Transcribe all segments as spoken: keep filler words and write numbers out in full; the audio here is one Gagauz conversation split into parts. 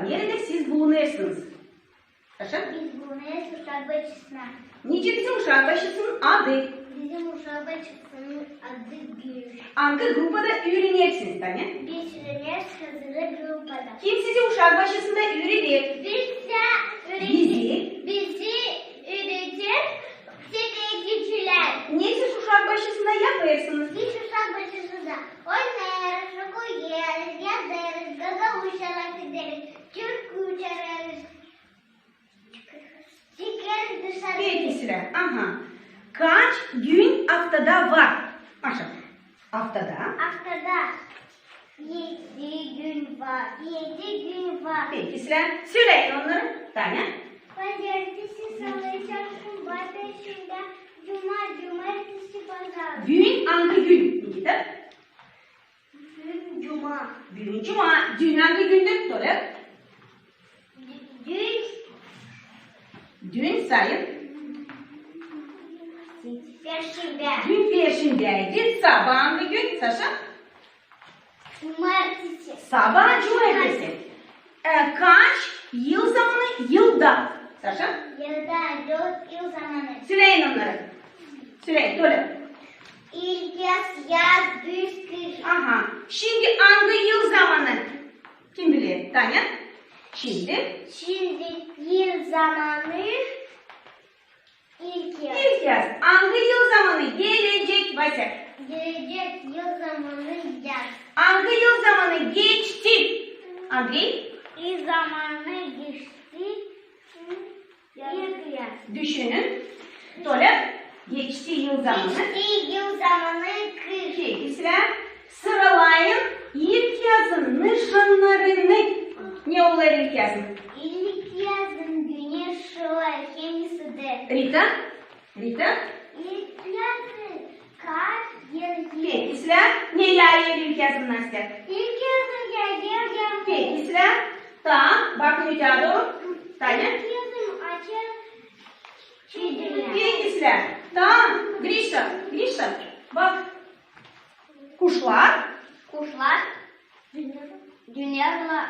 Neredä siz bulunêrsınız? Saşa? Biz bulunêrız uşak başçasında. Nicä bizim uşak başçasının adı? Bizim uşak başçasının adı Gül. Angı grupada üürenersiniz, Tanya? Biz üüreneriz hazırlık grupada. Kim sizi uşak başçasında üüreter? Bizi üüreter. Bizi? Bizi üüreter sebeçilär. Ne siz uşak başçasında yapêrsınız? Biz uşak başçasında oynêêrız, okuyêrız, yazêrız, gagauzça laf ederiz, türkü çalêrız. Çıkêrız dışarı. Peki, Sila. Aha. Kaç gün aftada var? Maşa. Aftada. Aftada edi gün var. Edi gün var. Peki, Sila. Söleyin onnarı. Tanya. Pazartesi, salı, çarşamba, perşembä, cuma, cumartesi, pazar. Büün angı gün, Nikita? Büün cuma. Büün cuma. Dün angı gündü, Tolä? Dü-, dün. Dün sayın. Perşembä. Dün perşembäydi. Sabaa angı gün, Saşa? Cumartesi. Sabaa cumartesi. E, kaç yıl zamanı yılda, Saşa? Yılda dört yıl zamanı. Söleyin onnarı. Söleyin, Tolä. İlk yaz, yaz, güz, kış. Aha. Şindi angı yıl zamanı? Kim biler? Tanya? Şindi? Şindi yıl zamanı ilk yaz. İlk yaz. Angı yıl zamanı? Gelecek, Vasya. Gelecek yıl zamanı yaz. Angı yıl zamanı geçti? Andrey? Yıl zamanı geçti. İlk yaz. Düşünün. Tolä, geçti yıl zamanı. Geçti yıl zamanı kış. Peki, Sila, sıralayın ilk yazın nışannarını. Ne olêr ilk yazın? İlk yazın güneş şılêr, hem isidêr. Rita? Rita? İlk yazın kar yaaêr. Peki, Sila, ne yaaêr ilk yazın, Nastya? İlk yazın yaaêr yaamur. Peki, Sila. Tamam, bakın öteyä dooru. Tanya? İlk yazın açêr çiçekleri. Peki, Sila. Tamam, Grişa, Grişa, bak. Kuşlar. Kuşlar. Dünnerlär.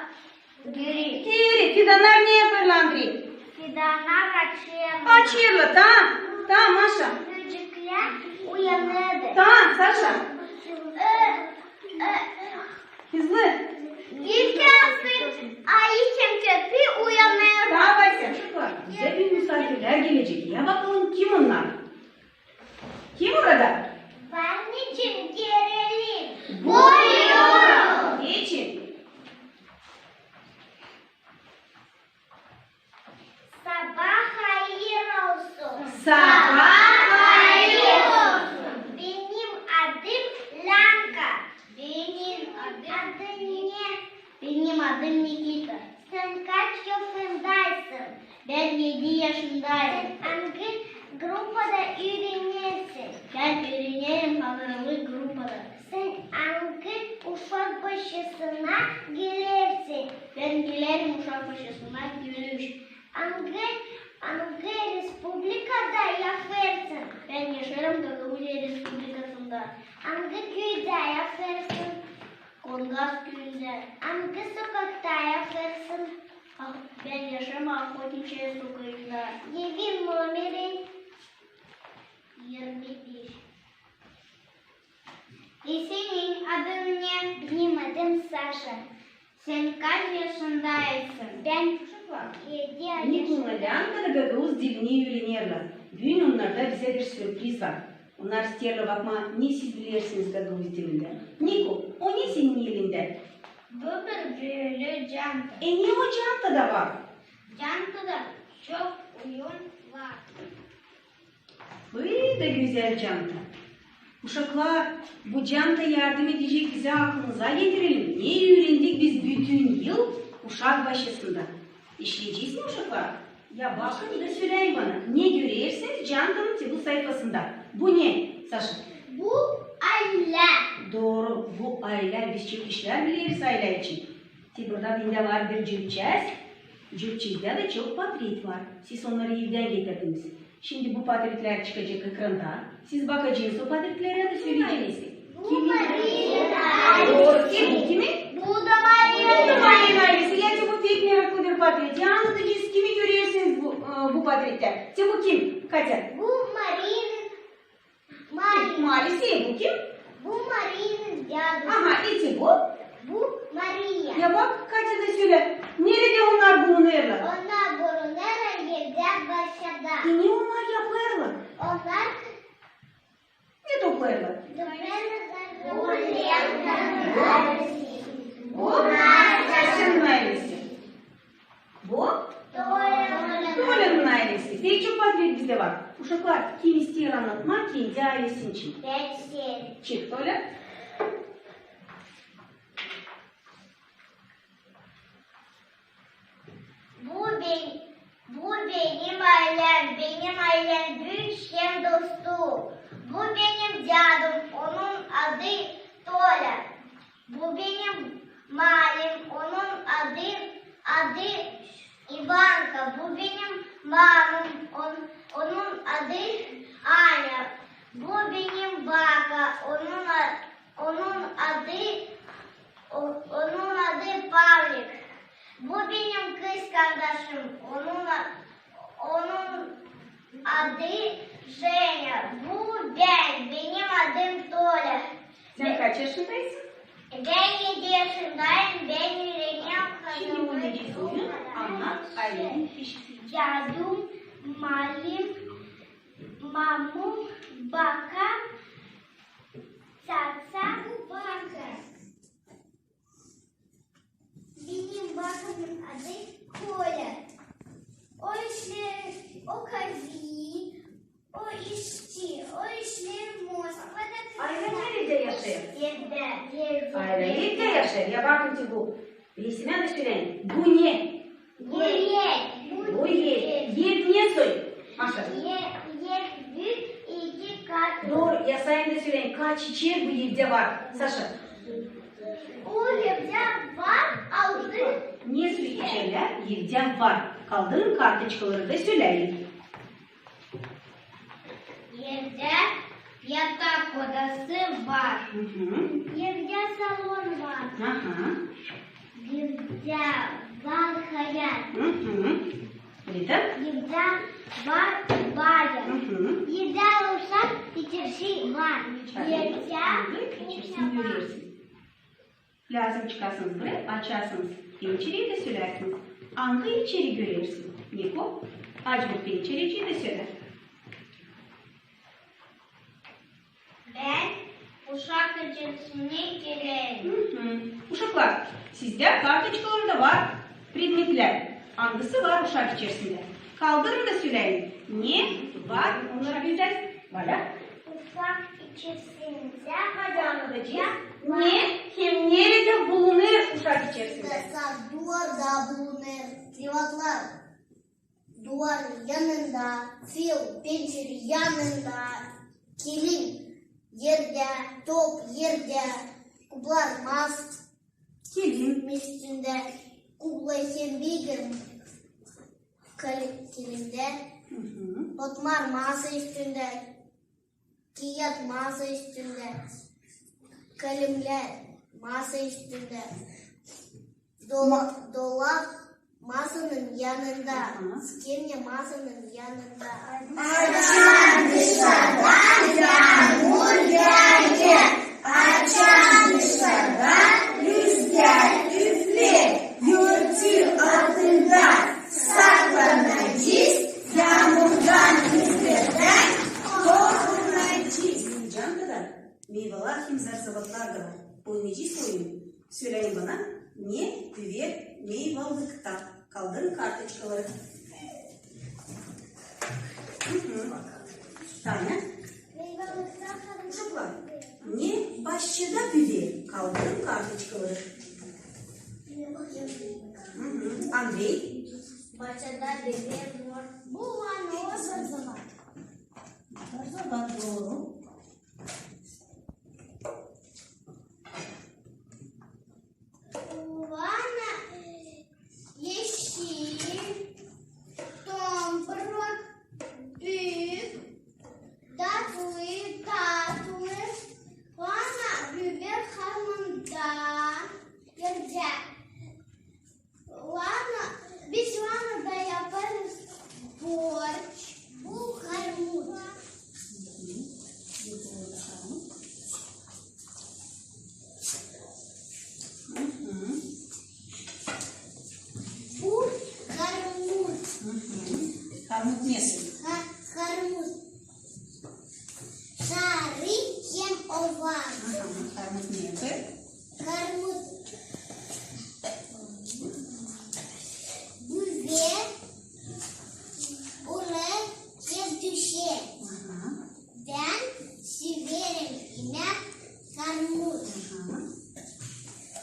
Diri. Diri. Fidannar ne yapêrlar, Andrey? Fidannar açêrlar. Açêrlar, tamam. Tamam, Maşa. Böceklär uyanêrdı. Tamam, Saşa. Ö, ö. Hızlı. İlk yazın ayı hem köpek uyanêr. Tamam, Vasya. Bizä büün musaafirlär gelecek. Ya bakalım, kim onnar? Kim orada? Var, anneciim, girelim. Buyurun. Geçin. Sabaa hayır olsun. Sabaa hayır olsun. Benim adım Länka. Benim adım... Adın ne? Benim adım Nikita. Sän kaç yaşındaysın? Bän edi yaşındayım. Sän angı grupada üürenersin? Bän üürenerim hazırlık grupada. Sän angı uşak başçasına gelersin? Bän gelerim uşak başçasına, gülüş. Angı, angı respublikada yaşêêrsın? Bän yaşêêrım Gagauziya Respublikasında. Angı küüdä yaşêêrsın? Kongaz küüyündä. Angı sokakta yaşêêrsın? Ah, bän yaşêêrım Охотничья sokayında. Evin nomerin? İirmi beş. Ve senin adın ne? Benim adım Saşa. Sän kaç yaşındaysın? Bän edi yaşındayım. Niko, Länka da gagauz dilini üürenerlär. Büün onnarda bizä bir sürpriz var. Onnar isteerlär bakmaa, ne siz bilersiniz gagauz dilindä. Niko, o ne senin elindä? Bu bir büülü canta. E, ne o cantada var? Cantada çok oyun var. Vay da gözäl canta. Uşaklar, bu canta yardım edecek bizä aklımıza getirelim, ne üürendik biz bütün yıl uşak başçasında. İşleyecez mi, uşaklar? Ya bakın da söleyin bana, ne görersiniz cantanın te bu sayfasında? Bu ne, Saşa? Bu aylä. Dooru, bu aylä. Biz çok işlär bileriz aylä için. Te burada bendä var bir cübçäz. Cübçäzdä dä çok potret var. Siz onnarı evdän getirdiniz. Şindi bu potretlär çıkacek ekranda. Siz bakacenız o potretlerä da söleyeceniz. Bu Marina. Dooru. Kimin? Bu da Marina. Bu da Marina. Söleyeceniz bu Meraklı bir portret. Ya, annadıcez, kimi görersiniz bu, e, bu portrettä? Te bu kim, Katya? Bu Marinin Maalisi. Maalisi, bu kim? Bu Marinin dädu. Aha, e te bu? Bu Mariya. Ya bak, Katya da sölä, neredä onnar bulunêrlar? Onnar bulunêrlar erdä, baaçada. E ne onnar yapêrlar? Onnar ne toplêêrlar? Toplêêrlar. Bu Katyanın aylesi. Bu? Tolanın aylesi. Pek çok portret bizdä var. Uşaklar, kim isteer annatmaa kendi aylesi için? Bän isteerim. Çık, Tola. Bu ben-, bu benim aylem, benim aylem büük hem dostum. Bu benim dädum, onun adı Tola. Bu benim maalim, onun adı, adı İvanka. Bu benim maamım, on-, onun adı Anya. Bu benim baka, onun a-, onun adı, o-, onun adı Pavlik. Bu benim kız kardaşım, onun a-, onun adı Jenya. Bu bän, benim adım Tola. Sen kaç yaşındaysın? Bän edi yaşındayım, bän üürenerim. Şindi bu ne diil oyun? Annat, aylem, pişti. Dädum, maalim, maamum, baka, tata, baka. Benim bakamın adı Kolä. O işleer, o kazıı, o işçi, o işleer Moskvada. Ayra neredä yaşêêr? Erdä, erdä. Ayra erdä yaşêêr. Ya bakın te bu resimä da söläyin. Bu ne? Bu ev. Bu ev. Bu ev. Ev ne soy? Maşa. Ev, ev büük, iki kat. Dooru. Ya sayın da söläyin, kaç içer bu evdä var? Saşa. O evdä var altı. Ne soy içerlär evdä var? Kaldırın kartoçkaları da söläyin. Evdä yatak odası var. Hı hı. Evdä salon var. Aha. Evdä var hayat. Hı hı. Rita? Evdä var banyo. Hı hı. Evdä uşak içerisi var. Evdä uşak. Lääzım çıkasınız buraya, açasınız pençereyi da sölärsiniz. Angı içeri görersin? Niko, aç bu pençerecii da sölä. Bän uşak içerisinä girerim. Hı hı. Uşaklar, sizdä kartoçkalarda var predmetlär. Angısı var uşak içerisindä? Kaldırın da söläyin. Ne var uşak içerisindä? Uşak içerisindä. Hadi annadacez. Ne hem neredä bulunêr uşak içerisindä? Duvarda bulunêr, privatlar. Duvarın yanında, fil pençere yanında, kilim erdä, top erdä, kublar mas- Kilim. Üstündä kukla hem beygir kal-, kilimdä. Hı hı. Potmar masa üstündä, kiyat masa üstündä, kalemlär masa üstündä, dola-, dolap masanın yanında, skemya masanın yanında. Açan dışarda yaamur yaayêr, açan dışarda rüzgär üfleer, örtü altında saklanacez, yaamurdan, rüzgärdän korunacez. Cankadan meyvalar hem zarzavatlar da var. Oynayacez oyun. Söläyin bana, ne büver meyvalıkta. Kaldırın kartoçkaları. Hı hı. Tanya. Uşaklar, ne baaçada büver? Kaldırın kartoçkaları. Hı hı. Andrey. Baaçada büver mor. Bu var, o zarzavat. Zarzavat, dooru. Vana eşil, tomburak, büük, tatlı, tatlı. Vana büver harmanda, erdä. Vana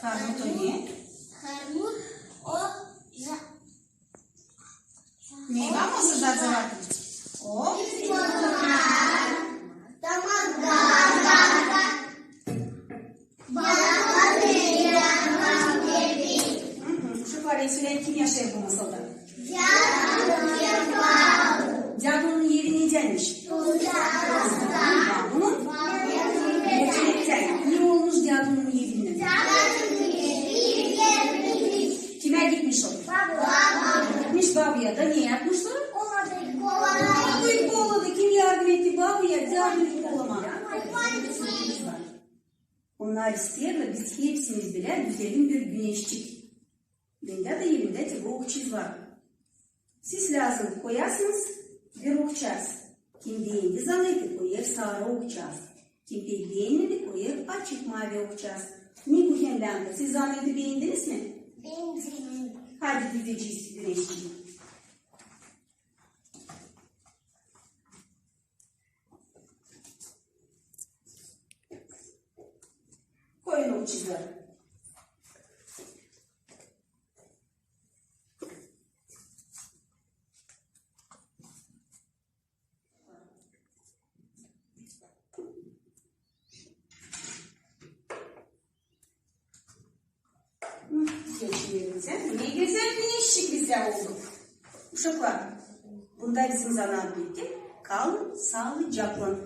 Harmut o ne? Harmut o za- Ne, vamos a zazıvatlıç? O? Tamam. Hı hı. Şu parayı söleyin, kim yaşêêr bu masalda? Dädu. Dädunun evi nedänmiş? Bunun? Ne olmuş dädunun evinnän? Kimä gitmiş o? Gitmiş babuya da ne yapmış o? Babuyu kovaladı. Kim yardım etti babuya? Däduyu kovalamaa. Onnar isteerlär, biz hepsimiz bilä düzelim bir güneşçik. Bendä dä evimdä te bu okçiz var. Siz lääzım koyasınız bir okçaz. Kim beendi zaneti, koyêr saarı okçaz. Kim pek beenmedi, koyêr açık maavi okçaz. Ne bu hem läämpa? Siz zaneti beendiniz mi? Beendim. Hadi düzecez güneşçiyi. Koyun okçazı. Hı, geçin erimizä. Ne gözäl güneşçik bizdä oldu. Uşaklar, bunda bizim zanaat bitti. Kalın saalıcaklan.